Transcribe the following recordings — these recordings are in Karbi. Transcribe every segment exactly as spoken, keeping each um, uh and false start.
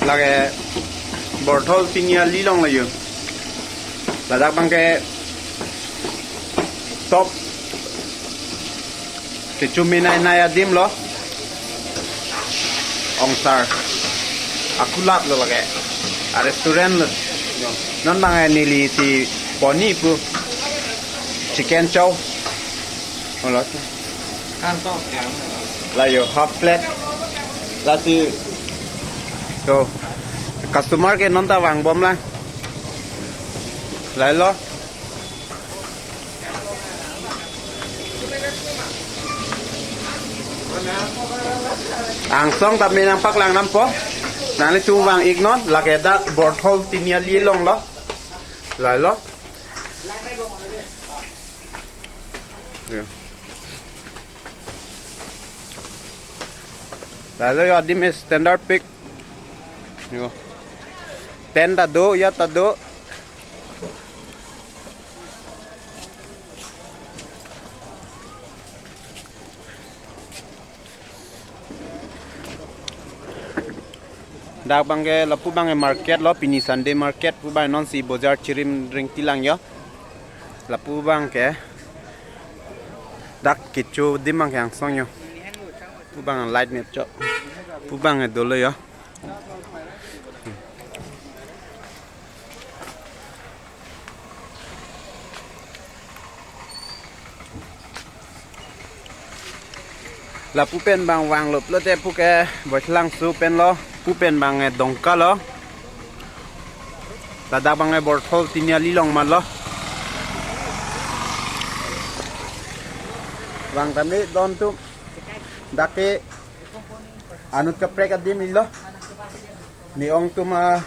Lake borthol tini ali long lo yo. Ladak abangke top kecho menai nai adim lo. Ongsar. Akulat lo lake. A restaurant lo. Non abang neli si ponji pu. Chicken chow. Olo. Kan to yang. La yo half plate. Lasi. So, customer ke non ta vangbom lang. Lahelo. Angsong ta me nangpaklang nampo. Nanglitum vang-ik non, lake dak borthol tini ali long lo. Lahelo. Ya. Lahelo yo adim standard pick. Yo. Ten ta do, ya ta do. Dak abangke lapu abangke market lo, pini Sunday market pu abang, non si bojar chirim ring tilang yo. Lapu abangke dak kecho adim abangke angsong yo. Pu abang light mep cho. Pu abangke dolo yo. Lapu pen abang vanglo pulote pu ke Boitlangso pen lo, pu pen abang, eh, Dongka lo. Ladak abang, eh, borthol tini ali long ma lo. Vang tame don atum. Dak ke anut kaprek adim ilo. Ne-ong atum a,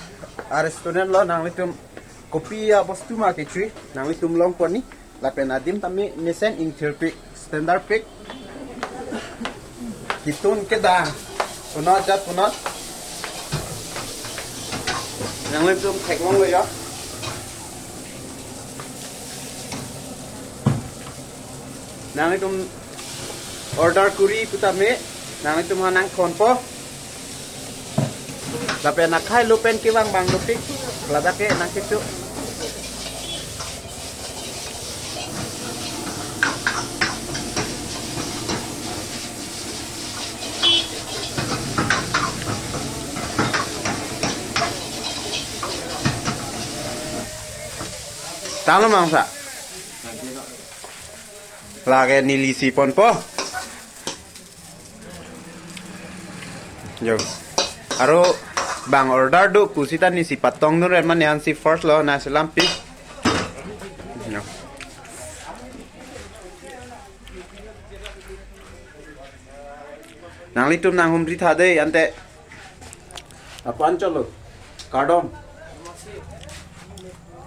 a restaurant lo, nanglitum kopi abostu ma kechui, nanglitum longponji, lapen adim tame mesen ingthir pick, standard pick. Kitun kedang, punot jat punot. Nanglitum theklonglo yo. Nanglitum order kuri putame, nanglitum ha nangthonpo. Lapen akhai lo pen kevang abang dopik, ladak ke nangkecho. Tanglo mangsa. Lake neli si ponpo. Yo. Aro abang order do pusita neli si patong dun re mane ansi first lo na selam pi. Yo. Nanglitum nanghumri tha dei ante. Apan cholo. Kardom.